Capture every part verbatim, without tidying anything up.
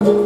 Ih iang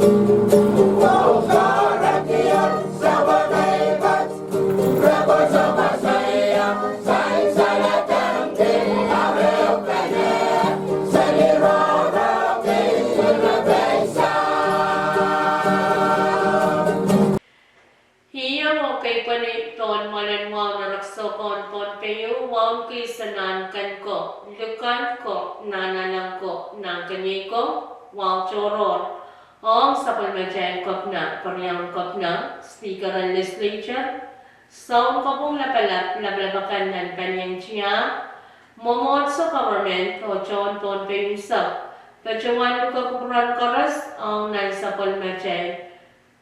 oh keipweni pohn mwoalen wahu nan rek soukohn Pohnpei, wahu kis nan ken ko, likan ko, nan aleng ko, nan keniei ko, wahu tohrohr, ong sapwellimatail kepina, keriaun kepina, speaker en legislature, soun kopwung lapalap, lapalap akan nan palien tiahk, mwomwohdiso, government, oh tohn Pohnpei unsek, patohwan luke kupwuren koaros ong nan sapwellimatail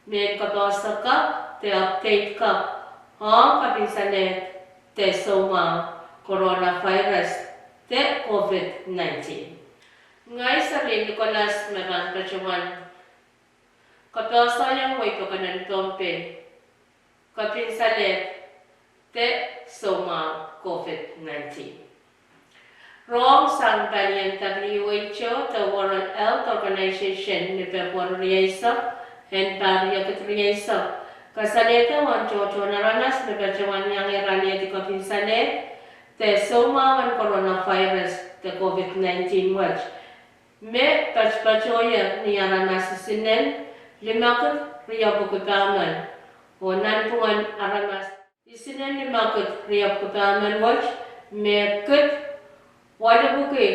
mehn kapehse kapw de update kapw ong kapinsalehd de soumwahu coronavirus de COVID nineteen. Ngehi Serlin Nicholas me pahn patohwan kapehsehiong wehi pokon en Pohnpei, kapinsalehd de soumwahu COVID nineteen. Rong sang palien WHO de World Health Organization ni Pwehpwuo riehsek en pahr riekid riehsek, kasalehda uwen tohtohn aramas me patohwan iangehr alehdi kapinsalehd de soumwahu en coronavirus de COVID nineteen wet, me patopatohier ni aramas isinen limekid riepwiki pahmen, oh nanpwungen aramas isinen limekid riepwiki pahmen wet, me kid welipwiki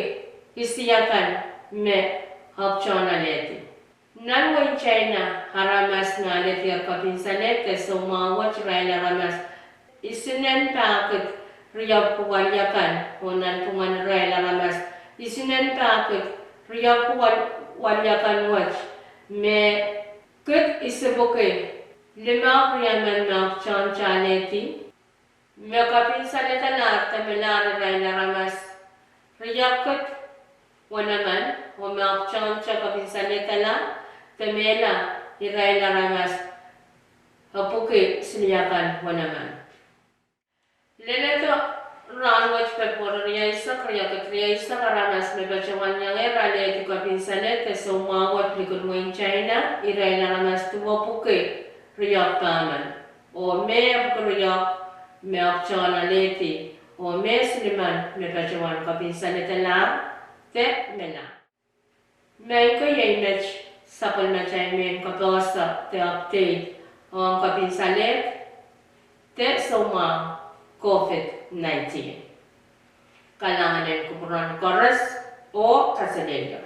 isiakan me ahpwtehn alehdi. Nan wehin China, aramas me alehdier kapinsalehd de soumwahu wet irail aramas isinen pahkid riepwiki weliakan, oh nanpwungen irail aramas isinen pahkid riepwiki wel-, weliakan wet, me kid isipwiki limehk riemen me ahpwtehn alehdi, me kapinsaledalahr de melahr irail aramas riekid wenemen, oh me ahpwtehn kapinsaledala de mehla irail aramas epwiki siliakan wenemen. Leledo rahn wet Pwehpwuo riehsek, riekid riehsek, aramas me patohwan iangehr alehdi kapinsalehd de soumwahu wet likin wehin China, irail aramas duwepwiki riehk pahmen, oh me epwiki riehk me ahpwtehn alehdi, oh me silimen me patohwan kapinsaledalahr de melahr. Maing ko, iei met sapwellimatail mehn kapehse de update ong kapinsalehd de soumwahu COVID nineteen. Kalahngan en kupwuren koaros oh kaselehlie.